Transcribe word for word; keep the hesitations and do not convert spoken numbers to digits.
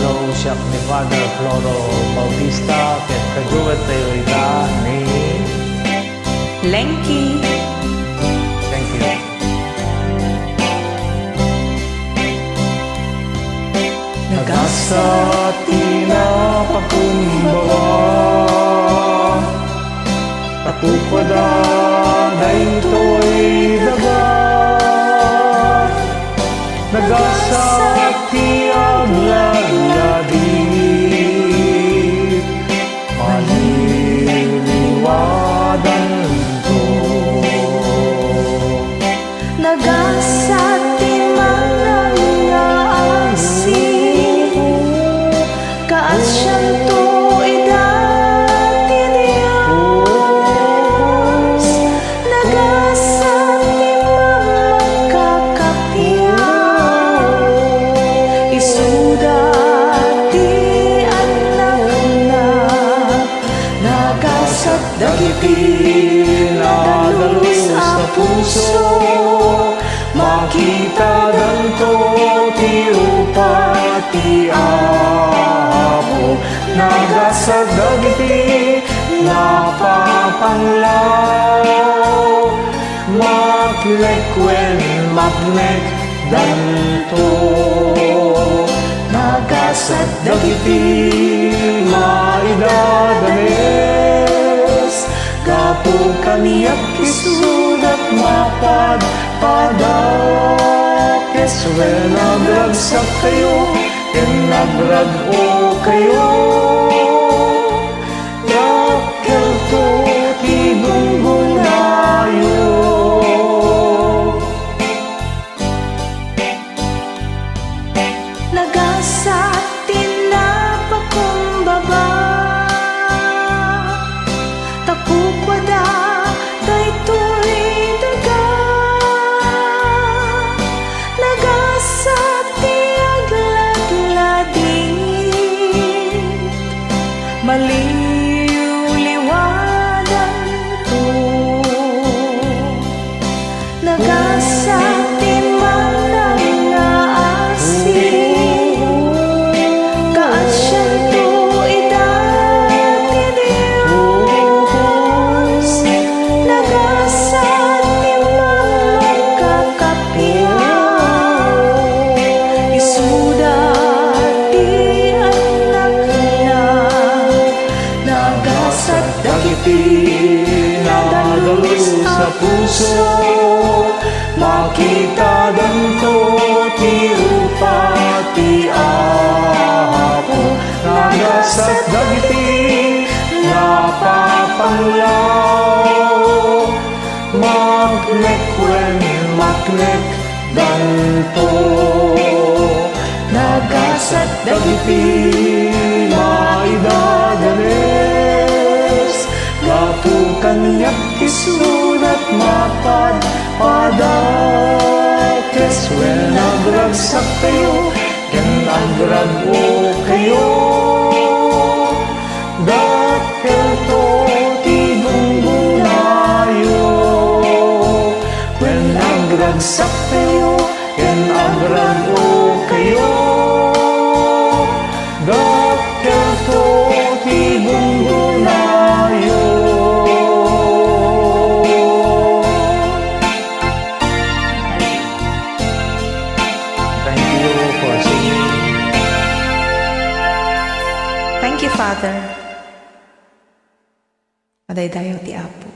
Hello, siak ni Father Floro Bautista, ket kaduet tayo ita ni Lengki. Thank you. Nagasat ti napakumbaba, tapupada daytoy daga. Nagasat ti agladladi, maliliwadanto. Nagasat ti mangnangngaasi, kaasianto ida ti Dios. Nagasat ti mamagkakappia, isuda ti annakna. Nagasat dagiti nadalus a puso, makitadanto ti rupa ti Apo. Nagasat dagiti napapanglaw, maknek wen maknek danto. Nagasat dagiti maidadanes, gapu kaniak isudat mapadpadakes. Wen agragsakkayo ken agrag-okayo, dakkelto ti gunggonayo. Nagasat ti napakumbaba, tapupada daytoy daga. Nagasat ti agladladi, maliwliwadanto. Nagasat ti mangnangngaasi, kaasianto ida ti Dios. Nagasat ti mamagkakappia, isuda ti annakna. Nagasat dagiti nadalus a puso, makitadanto ti rupa ti Apo. Nagasat dagiti napapanglaw, maknek wen maknek danto. Nagasat dagiti maidadanes, gapu kaniak isudat mapadpadakes. Wen agragsakkayo ken agrag-okayo, dakkelto ti gunggonayo. Wen agragsakkayo ken agrag-okayo, dakkelto ti gunggonayo. Thank you for singing. Thank you, Father. Madaydayaw ti Apo.